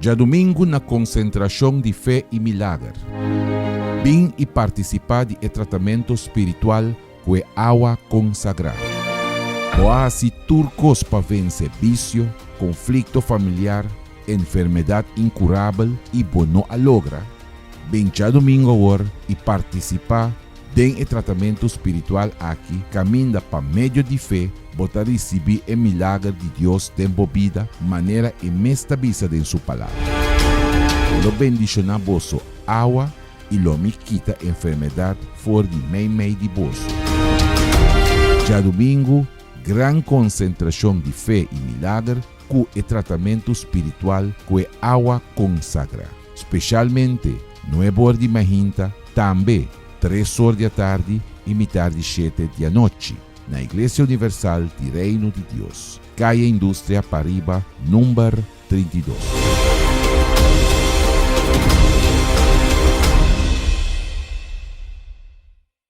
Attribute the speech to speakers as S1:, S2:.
S1: Djadumingu na Konsentrashon di Fe i Milager. Bin i partisipá di e tratamentu spiritual ku e awa konsagrá. Bo a hasi tur kos pa vense bisio, konflikto familiar, enfermedat inkurabel i bo no a logra? Bin djadumingu awor i partisipá Den e tratamentu spiritual aki kaminda pa medio di fe bo ta risibí e milager di Dios den bo bida manera e mes ta bisa den su Palabra. Mi lo bendishoná boso awa i lo mi kita enfermedat for di meimei di boso. Djadumingu, gran konsentrashon di fe i milager ku e tratamentu spiritual ku e awa konsagrá. Speshalmente nueb'or di mainta, Tambe, tres or di atardi i mitar di shete di anochi, na Iglesia Universal di Reino di Dios, Kaya Industria Pariba, number 32.